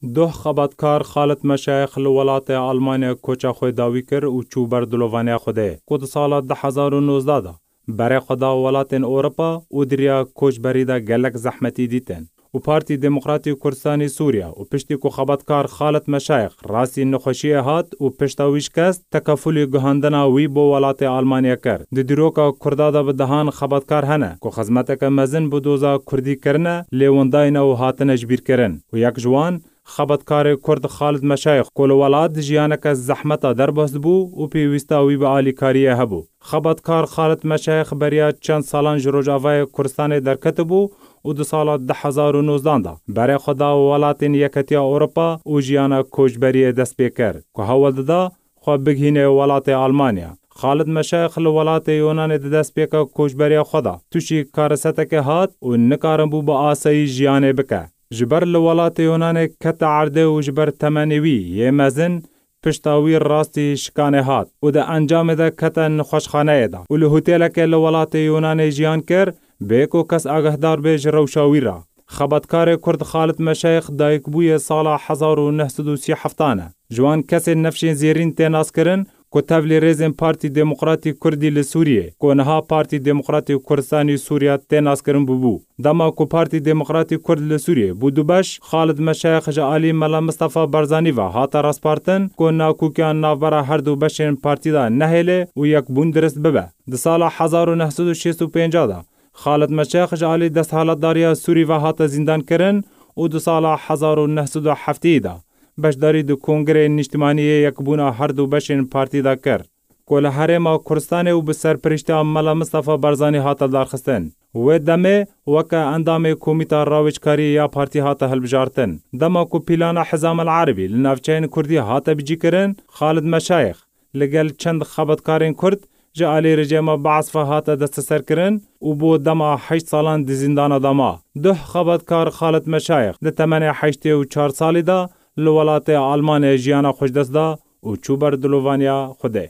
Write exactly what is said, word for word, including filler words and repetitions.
Duh xebatkar Xalid Meşayix li welatê Almanya koça xwe dawî kir û çû ber dilovaniya Xwedê, ku di sala du hezar û nozdeh de berê xwe da welatên Ewropa û di riya koçberî de gelek zehmetî dîtin. Û Partî Demokratî Kurdistanî Sûriye û piştî ku xebatkar Xalid Meşayix rastî nexweşiyê hat û pişta wî şikest, tekefulî guhandina wî bo welatê Almanya kir. Di dîroka Kurda de bi dehan xebatkar hene ku xizmeteke mezin bi doza Kurdî kirine, lê wendayne û hatine jibîrkirin. Û yek ji wan, xebatkarê Kurd Xalid Meşayix ku li welat di jiyaneke zehmeta derbas dibû û pêwîsta wî bi alîkariyê hebû. Xebatkar Xalid Meşayix beriya çend salan ji Rojavayê Kurdistanê derketibû û di sala du hezar û nozdeh de berê xwe da welatên Yeketiya Ewropa û jiyana koçberiyê dest pê kir, ku hewl dida xwe bigihîne welatê Almanya. Xalid Meşayix li welatê Yunanê di destpêka koçberiya xwe de tûşî karisetekê hat û nikaribû bi asayî jiyanê bike. Ji ber li welatê Yunanê kete erdê û ji ber temenê wî yê mezin, pişta wî rastî şikanê hat û di encamê de kete nexweşxaneyê de û li hotêleke li welatê Yunanê jiyan kir, bê ku kes agahdar bê ji rewşa wî re. Xebatkarê Kurd Xalid Meşayix dayikbûyê sala hezar û neh sed û sî heft e. Ji wan kesên nifşên zêrîn tê naskirin ku tevlî rêzên Partî Demokratî Kurdî li Sûriyê, ku niha Partî Demokratî Kurdistanî Sûriye tê naskirin bûbû. Dema ku Partî Demokratî Kurd li Sûriyê bû du beş, Xalid Meşayix ji alî Mela Mistefa Barzanî ve hate raspartin ku nakûkiyan navbera her du beşên partî de nehêle û yekbûn dirist bibe. Di sala hezar û neh sed û şêst û pênc de Xalid Meşayix ji alî desthilatdariya Sûrî ve hate zîndankirin û di sala hezar û neh sed û heftê de beşdarî di Kongreyê Niştimanî yê Yekbûna her du beşên partî de kir, ku li Herêma Kurdistanê û bi serpiriştiya Mela Mistefa Barzanî hate darxistin. Wê demê weke endamê Komîta Rawêjkariyê ya partî hate hilbijartin. Dema ku plana Hizam el Erebî li navçeyên Kurdî hate bicîkirin, Xalid Meşayix li gel çend xebatkarên Kurd ji alî rejîma Beas ve hate desteserkirin û bo dema heşt salan di zîndana de ma. Duh xebatkar Xalid Meşayix di temenê heştê û çar salî de li welatê Almanyayê jiyana xwe ji dest da û çû ber dilovaniya Xwedê.